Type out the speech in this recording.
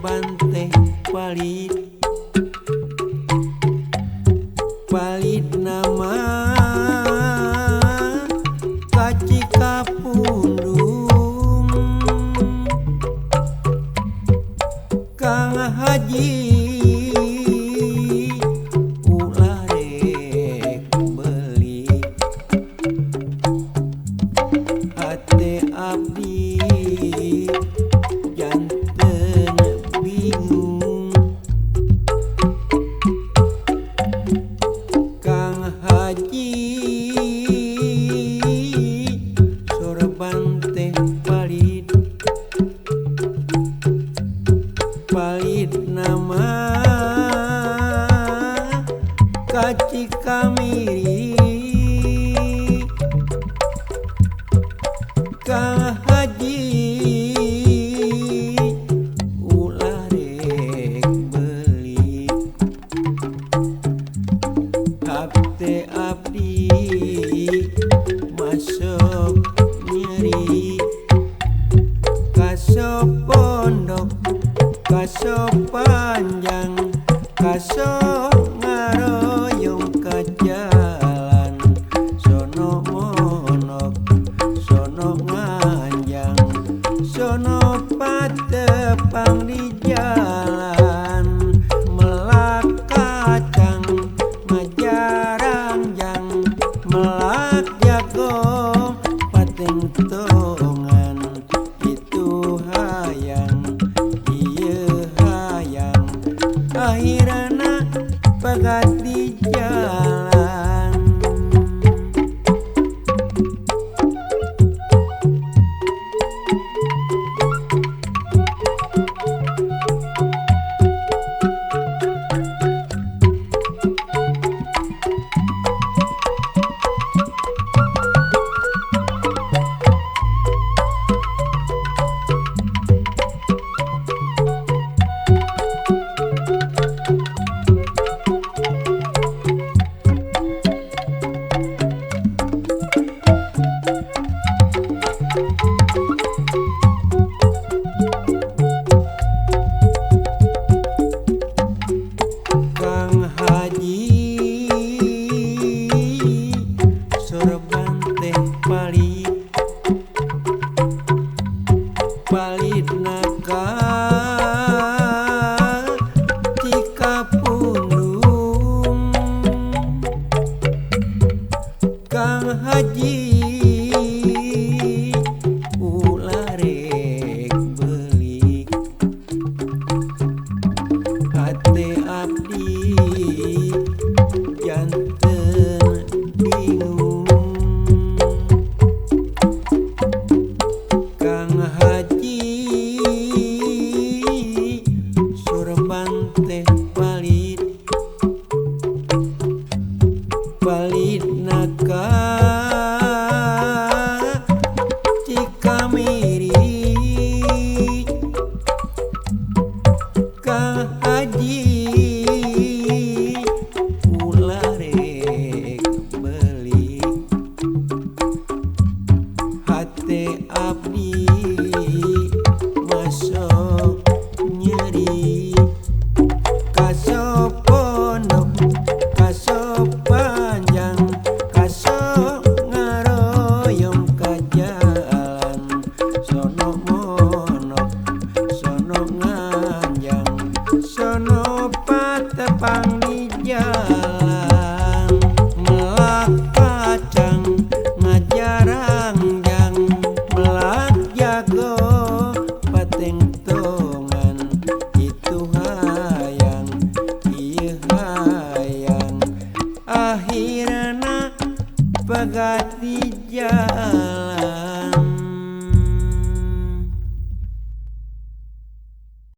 Sorban teh palid palid nama ka Cikapundung. Kang Haji ulah rek beuli hate abdi janten bingung. Kang Haji sorban teh palid palid nama ka Cikamiri. Kang Haji ulah rek beuli hate abdi masuk nyeri. Kaso pondok kaso panjang kaso ngaroyong ka jalan sono monok sono nganjang sono patepang di jalan melak kacang majarangjang melak jago pating tongan itu hayang ieu hayang akhirna pegat di jalan. Kang Haji sorban teh palid palid ka Cikapundung. Kang Haji ulah rek beuli hate abdi janten bingung. Kang Haji sorban teh palid palid ka Cikamiri. Kang Haji ulah rek beuli hate abdi masuk nyeri. Kaso pondok kaso panjang kaso ngaroyong ka jalan sono monok sono nganjang sono patepang di jalan melak kacang ngajarangjang melak jago pating tongan itu hayang ieu hayang akhirna pegat